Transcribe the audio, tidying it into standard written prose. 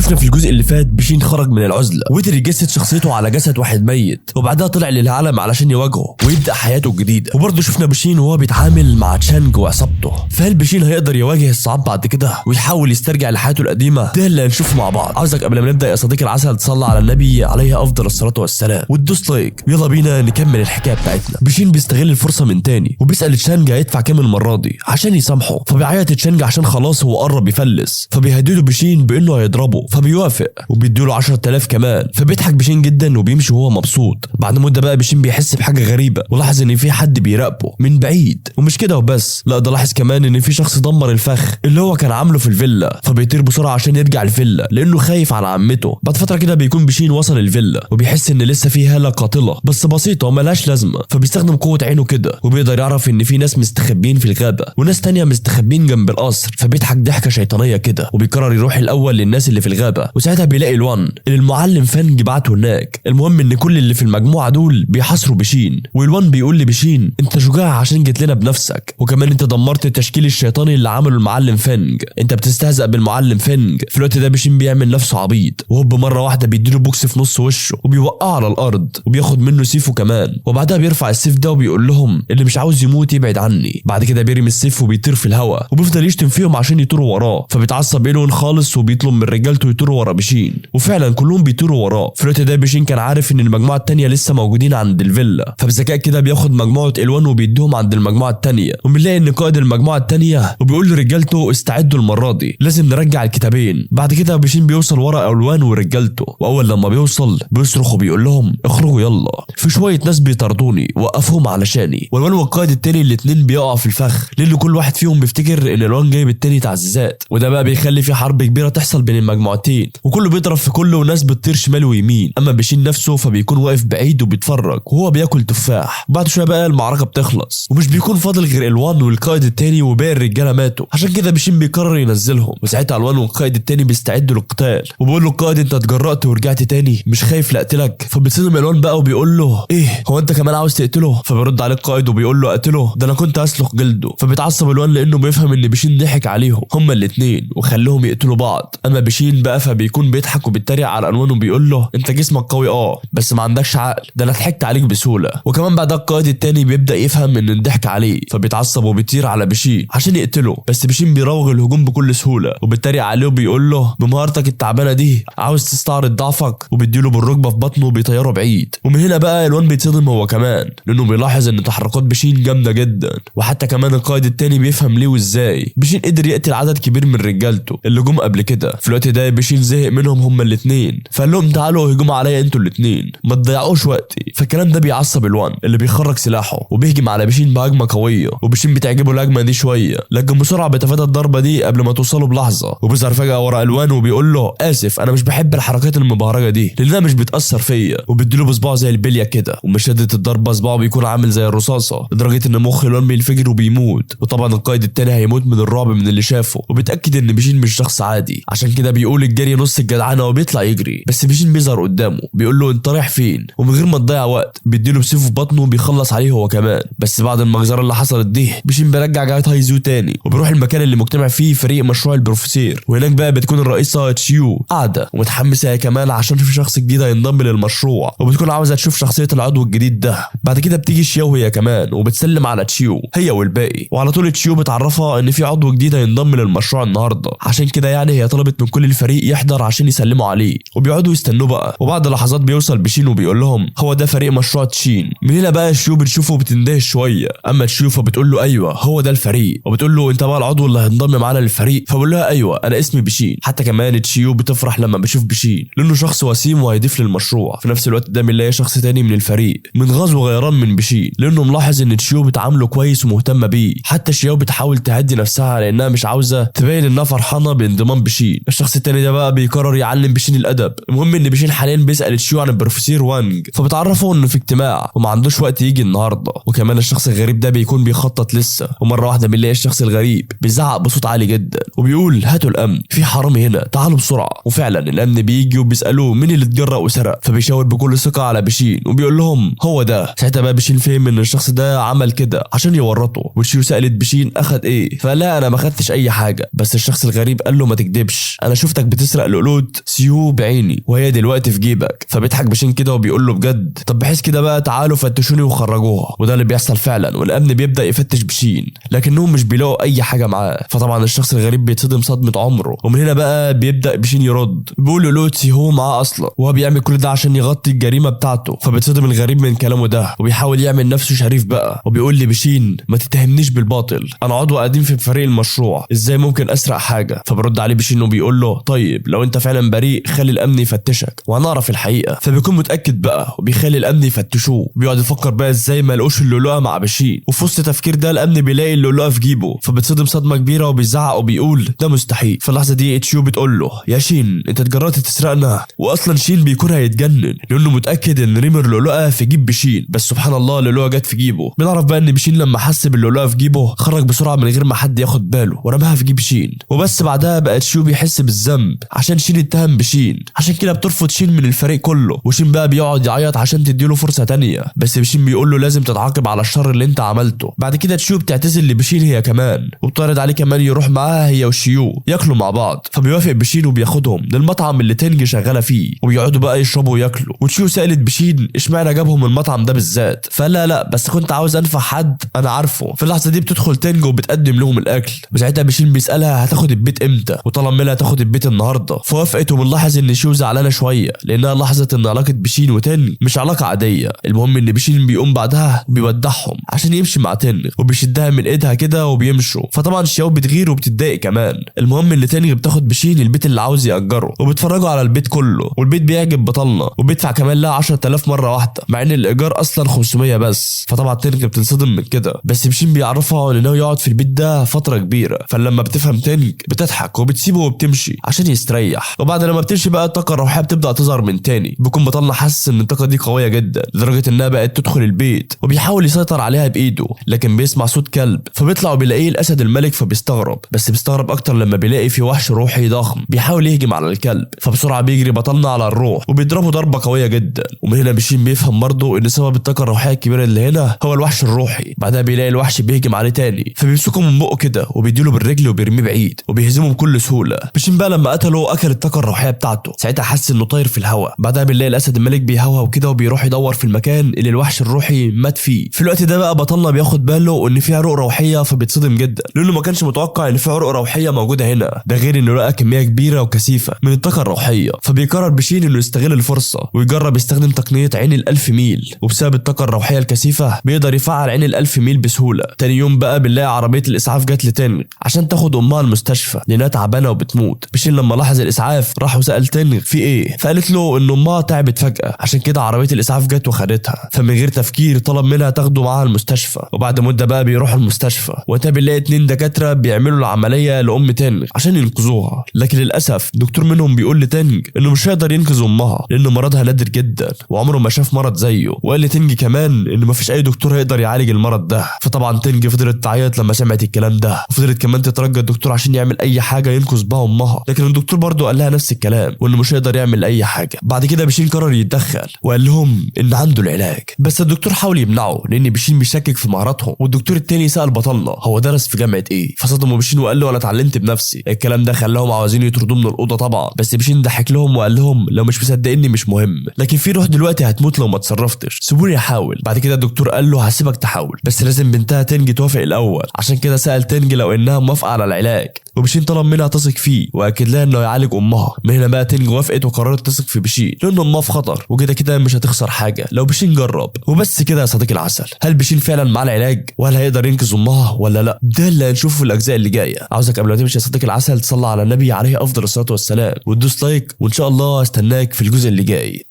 شفنا في الجزء اللي فات بشين خرج من العزلة وقدر يجسد شخصيته على جسد واحد ميت، وبعدها طلع للعالم علشان يواجهه ويبدا حياته الجديدة. وبرضه شفنا بشين وهو بيتعامل مع تشانج وعصابته، فهل بشين هيقدر يواجه الصعاب بعد كده ويحاول يسترجع لحياته القديمة؟ ده اللي هنشوفه مع بعض. عاوزك قبل ما نبدا يا صديقي العسل تصلي على النبي عليه افضل الصلاة والسلام وتدوس like. يلا بينا نكمل الحكاية بتاعتنا. بشين بيستغل الفرصة من تاني وبيسال تشانج هيدفع كام المرة دي عشان يسامحه، فبيعيط تشانج عشان خلاص هو قرب يفلس، فبيهدده بشين بانه هيضربه، فبيوافق وبيديله 10000 كمان، فبيضحك بشين جدا وبيمشي وهو مبسوط. بعد مده بقى بشين بيحس بحاجة غريبة ولاحظ ان في حد بيراقبه من بعيد، ومش كده وبس، لا ده لاحظ كمان ان في شخص دمر الفخ اللي هو كان عامله في الفيلا، فبيطير بسرعة عشان يرجع الفيلا لانه خايف على عمته. بعد فترة كده بيكون بشين وصل الفيلا وبيحس ان لسه في هاله قاتله بس بسيطة وملهاش لازمه، فبيستخدم قوة عينه كده وبيقدر يعرف ان في ناس مستخبيين في الغابة وناس تانية مستخبيين جنب القصر، فبيضحك ضحكه شيطانية كده وبيقرر يروح الاول للناس اللي في الغابة، وساعتها بيلاقي الوان اللي المعلم فانج بعته هناك. المهم ان كل اللي في المجموعة دول بيحاصروا بشين، والوان بيقول لبشين انت شجاع عشان جيت لنا بنفسك، وكمان انت دمرت التشكيل الشيطاني اللي عمله المعلم فانج، انت بتستهزأ بالمعلم فانج. في الوقت ده بشين بيعمل نفسه عبيط، وهوب مرة واحدة بيديله بوكس في نص وشه وبيوقعه على الارض وبياخد منه سيفه كمان، وبعدها بيرفع السيف ده وبيقول لهم اللي مش عاوز يموت يبعد عني. بعد كده بيرمي السيف وبيطير في الهواء وبيفضل يشتم فيهم عشان يطيروا وراه، فبيتعصب إيلون خالص وبيطلب من رجالته يطيروا ورا بشين، وفعلا كلهم بيطيروا وراه. في الوقت ده بشين كان عارف ان المجموعة التانية لسه موجودين عند الفيلا، فبذكاء كده بياخد مجموعة الوان وبيديهم عند المجموعة التانية، وبنلاقي ان قائد المجموعة التانية وبيقول لرجالته استعدوا المرة دي لازم نرجع الكتابين. بعد كده بشين بيوصل ورا الوان ورجالته، واول لما بيوصل بيصرخ وبيقول لهم اخرجوا يلا، في شوية ناس بيطاردوني وقفوهم علشاني. والوان والقائد التاني الاتنين بيقعوا في الفخ لان كل واحد فيهم بيفتكر ان الوان جايب التاني تعزيزات، وده بقى بيخلي في حرب كبيرة تحصل بين المجموعتين وكله بيضرب في كله وناس بتطير شمال ويمين. اما بشين نفسه فبيكون واقف بعيد وبيتفرج وهو بياكل تفاح. بعد شوية بقى المعركة بتخلص ومش بيكون فاضل غير الوان والقائد التاني وباقي الرجالة ماتوا، عشان كده بشين بيقرر ينزلهم. وساعتها الوان والقائد التاني بيستعدوا للقتال، وبيقول له القائد انت اتجرأت ورجعت تاني مش خايف لاقتلك؟ فبيتصدم الوان بقى وبيقول له ايه هو انت كمان عاوز تقتله؟ فبيرد عليه القائد وبيقول له اقتله ده انا كنت اسلخ جلده. فبيتعصب الوان لانه بيفهم ان بشين ضحك عليهم هما الاثنين وخلوهم يقتلوا بعض. اما بشين بقى فبيكون بيضحك وبيتريق على الوان وبيقول له انت جسمك قوي بس ما عندكش عقل، ده انا ضحكت عليك بسهولة. وكمان بعدها القائد التاني بيبدا يفهم ان الضحك عليه، فبيتعصب وبيطير على بشين عشان يقتله، بس بشين بيراوغ الهجوم بكل سهولة وبيتريق عليه وبيقول له بمهارتك التعبانة دي عاوز تستعرض ضعفك، وبيديله بالركبه في بطنه وبيطيره بعيد. ومن هنا بقى الوان بيتصدم هو كمان لانه بيلاحظ ان تحركات بشين جامدة جدا، وحتى كمان القائد التاني بيفهم ليه وازاي بشين قدر يقتل عدد كبير من رجالته اللي جم قبل كده. في الوقت ده بشين زهق منهم هما الاثنين، فقال لهم تعالوا اهجموا عليا انتوا الاثنين ما تضيعوش وقتي. فالكلام ده بيعصب الوان اللي بيخرج سلاحه وبيهجم على بشين بهجمه قوية، وبشين بتعجبه الهجمة دي شوية لكن بسرعة بيتفادى الضربة دي قبل ما توصله بلحظة، وبيظهر فجاة ورا الوان وبيقول له اسف انا مش بحب الحركات المبهرجه دي لانها مش بتاثر فيا، وبيديله بصباعه زي البلية كده، ومن شده الضربة صباعه بيكون عامل زي الرصاصة لدرجة ان مخ الوان بينفجر وبيموت. وطبعا القائد التاني هيموت من الرعب من اللي شافه، وبيتاكد ان بشين مش شخص عادي، عشان كده بيقول الجري نص الجدعنه وبيطلع يجري. بس بشين بيظهر قدامه بيقول له انت رايح فين، ومن غير ما تضيع وقت بيديله بسيفه في بطنه وبيخلص عليه هو كمان. بس بعد المجزرة اللي حصلت دي بشين بيرجع جاي هايزو تاني وبيروح المكان اللي مجتمع فيه فريق مشروع البروفيسور، وهناك بقى بتكون الرئيسة تشيو قاعدة ومتحمسه هي كمان عشان في شخص جديد هينضم للمشروع، وبتكون عاوزه تشوف شخصية العضو الجديد ده. بعد كده بتيجي شياو هي كمان وبتسلم على تشيو هي والباقي، وعلى طول تشيو بتعرفها ان في عضو جديد هينضم للمشروع النهارده، عشان كده يعني هي طلبت من كل الفريق يحضر عشان يسلموا عليه، وبيقعدوا يستنوه بقى. وبعد لحظات بيوصل بشين وبيقول لهم هو ده فريق مشروع تشين. من هنا بقى شيو بتشوفه وبتندهش شوية، اما تشيو فبتقول له ايوه هو ده الفريق، وبتقول له انت بقى العضو اللي هينضم معانا للفريق، فبقول لها ايوه انا اسمي بشين. حتى كمان تشيو بتفرح لما بتشوف بشين لانه شخص وسيم وهيضيف للمشروع. في نفس الوقت ده بنلاقي شخص تاني من الفريق من غاز وغيران من بشين لانه ملاحظ ان تشيو بتعامله كويس ومهتمه بيه. حتى شياو بتحاول تهدي نفسها لانها مش عاوزه تبين انها فرحانة بانضمام بشين. الشخص التاني ده بقى بيقرر يعلم بشين الادب. المهم ان بشين حاليا بيسال تشيو عن البروفيسور وانج، فبتعرفه انه في اجتماع وما عندوش وقت يجي النهارده، وكمان الشخص الغريب ده بيكون بيخطط لسه. ومرة واحدة بنلاقي الشخص الغريب بيزعق بصوت عالي جدا وبيقول هاتوا الامن في حرامي هنا تعالوا بسرعة. وفعلا الامن بيجي وبيسالوه مين اللي اتجرأ وسرق، فبيشاور بكل ثقة على بشين وبيقول لهم هو ده. ساعتها بقى بشين فهم ان الشخص ده عمل كده عشان يورطه، وتشيو سالت بشين اخد ايه، فلا انا ما خدتش اي حاجة، بس الشخص الغريب قال له ما تكدبش انا شفتك بتسرق. بتسرق لؤلؤة سيو بعيني وهي دلوقتي في جيبك. فبيضحك بشين كده وبيقول له بجد؟ طب بحيث كده بقى تعالوا فتشوني وخرجوها. وده اللي بيحصل فعلا، والامن بيبدا يفتش بشين لكنهم مش بيلاقوا اي حاجة معاه. فطبعا الشخص الغريب بيتصدم صدمة عمره، ومن هنا بقى بيبدا بشين يرد بيقول لؤلؤة سيهو معاه اصلا، وهو بيعمل كل ده عشان يغطي الجريمة بتاعته. فبيتصدم الغريب من كلامه ده وبيحاول يعمل نفسه شريف بقى، وبيقول لبشين ما تتهمنيش بالباطل، انا عضو قديم في فريق المشروع، ازاي ممكن اسرق حاجة؟ فبرد عليه بشين وبيقول له طيب لو انت فعلا بريء خلي الامن يفتشك وهنعرف الحقيقة. فبيكون متاكد بقى وبيخلي الامن يفتشوه، بيقعد يفكر بقى ازاي ما لقوش اللؤلؤه مع بشين. وفي وسط التفكير ده الامن بيلاقي اللؤلؤه في جيبه، فبتصدم صدمة كبيرة وبيزعق وبيقول ده مستحيل. في اللحظة دي تشيو بتقول له يا شين انت اتجرأت تسرقنا. واصلا شين بيكون هيتجنن لانه متاكد ان رمي اللؤلؤه في جيب بشين، بس سبحان الله اللؤلؤه جت في جيبه. بنعرف بقى ان بشين لما حس باللؤلؤه في جيبه خرج بسرعة من غير ما حد ياخد باله ورماها في جيب شين. وبس بعدها بقى تشيو بيحس بالذنب عشان شين اتهم بشين، عشان كده بترفض شين من الفريق كله. وشين بقى بيقعد يعيط عشان تديله فرصة تانية، بس بشين بيقول له لازم تتعاقب على الشر اللي انت عملته. بعد كده تشيو بتعتذر لبشين هي كمان، وبتعرض عليه كمان يروح معاها هي وشيو ياكلوا مع بعض. فبيوافق بشين وبياخدهم للمطعم اللي تنج شغالة فيه، وبيقعدوا بقى يشربوا وياكلوا. وتشيو سالت بشين اشمعنى جابهم المطعم ده بالذات، فقال لا لا بس كنت عاوز انفع حد انا عارفه. في اللحظة دي بتدخل تنج وبتقدم لهم الاكل، وساعتها بشين بيسالها هتاخد البيت امتى، وطلب منها تاخد البيت النهارده. فوافقت، وبنلاحظ ان شيو زعلانة شوية لانها لاحظت ان علاقة بشين وتنج مش علاقة عادية. المهم ان بشين بيقوم بعدها وبيودعهم عشان يمشي مع تنج، وبيشدها من ايدها كده وبيمشوا. فطبعا شياو بتغير وبتتضايق كمان. المهم ان تنج بتاخد بشين البيت اللي عاوز ياجره، وبيتفرجوا على البيت كله، والبيت بيعجب بطلنا، وبيدفع كمان لها 10000 مرة واحدة مع ان الايجار اصلا 500 بس. فطبعا تنج بتنصدم من كده، بس بشين بيعرفها انه يقعد في البيت ده فترة كبيرة. فلما بتفهم تنج بتضحك وبتسيبه وبتمشي عشان يستريح. وبعد لما بتمشي بقى الطاقة الروحية بتبدا تظهر من تاني. بيكون بطلنا حاسس ان الطاقة دي قوية جدا لدرجة انها بقت تدخل البيت، وبيحاول يسيطر عليها بايده، لكن بيسمع صوت كلب فبيطلع وبيلاقيه الاسد الملك، فبيستغرب. بس بيستغرب اكتر لما بيلاقي في وحش روحي ضخم بيحاول يهجم على الكلب. فبسرعه بيجري بطلنا على الروح وبيضربه ضربه قوية جدا. ومن هنا بشين بيفهم برضه ان سبب الطاقة الروحية الكبيرة اللي هنا هو الوحش الروحي. بعدها بيلاقي الوحش بيهجم عليه تاني، فبيمسكه من بقه كده وبيديله بالرجل وبيرميه بعيد وبيهزمه بكل سهولة. بشين بقى لما قتله اكل الطاقة الروحية بتاعته، ساعتها حس انه طاير في الهواء. بعدها بنلاقي الاسد الملك بيهوهو كده وبيروح يدور في المكان اللي الوحش الروحي مات فيه. في الوقت ده بقى بطلنا بياخد باله ان في عروق روحية، فبيتصدم جدا لانه ما كانش متوقع ان في عروق روحية موجودة هنا، ده غير انه لقى كمية كبيرة وكثيفه من الطاقة الروحية. فبيقرر بشين انه يستغل الفرصة ويجرب يستخدم تقنية عين الألف ميل، وبسبب الطاقة الروحية الكثيفة بيقدر يفعل عين الألف ميل بسهولة. تاني يوم بقى بنلاقي عربية الاسعاف جت لتنج عشان تاخد امها المستشفى لانها تعبانة وبتموت. بشين لما لاحظ الاسعاف راح وسال تنج في ايه، فقالت له ان امها تعبت فجاة عشان كده عربية الاسعاف جت وخدتها. فمن غير تفكير طلب منها تاخده معاها المستشفى. وبعد مده بقى بيروحوا المستشفى، وقتها بنلاقي 2 دكاترة بيعملوا العملية لام تنج عشان ينقذوها، لكن للاسف دكتور منهم بيقول لتنج انه مش هيقدر ينقذ امها لانه مرضها نادر جدا وعمره ما شاف مرض زيه. وقال لتنج كمان ان مفيش اي دكتور هيقدر يعالج المرض ده. فطبعا تنج فضلت تعيط لما سمعت الكلام ده، وفضلت كمان تترجى الدكتور عشان يعمل اي حاجة ينقذ بها امها، لكن الدكتور برضه قال لها نفس الكلام وانه مش هيقدر يعمل اي حاجة. بعد كده بشين قرر يتدخل وقال لهم ان عنده العلاج، بس الدكتور حاول يمنعه لان بشين بيشكك في مهاراتهم. والدكتور التاني سأل بطلنا هو درس في جامعه ايه، فصدمه بشين وقال له انا اتعلمت بنفسي. الكلام ده خلاهم عاوزين يطردوه من الاوضة طبعا، بس بشين ضحك لهم وقال لهم لو مش مصدقني مش مهم، لكن في روح دلوقتي هتموت لو ما اتصرفتش، سيبوني احاول. بعد كده الدكتور قال له هسيبك تحاول بس لازم بنتها تنج توافق الاول، عشان كده سأل تنج لو انها موافقة على العلاج، وبشين طلب منها تثق فيه واكد لها انه يعالج امها. من هنا بقى تنج وافقت وقررت تثق في بشين لان امها في خطر وكده كده مش هتخسر حاجة لو بشين جرب. وبس كده يا صديقي العسل، هل بشين فعلا معاه العلاج وهل هيقدر ينقذ امها ولا لا؟ ده اللي هنشوفه في الاجزاء اللي جاية. عاوزك قبل ما تمشي يا صديقي العسل تصلي على النبي عليه افضل الصلاة والسلام وتدوس like، وان شاء الله استناك في الجزء اللي جاي.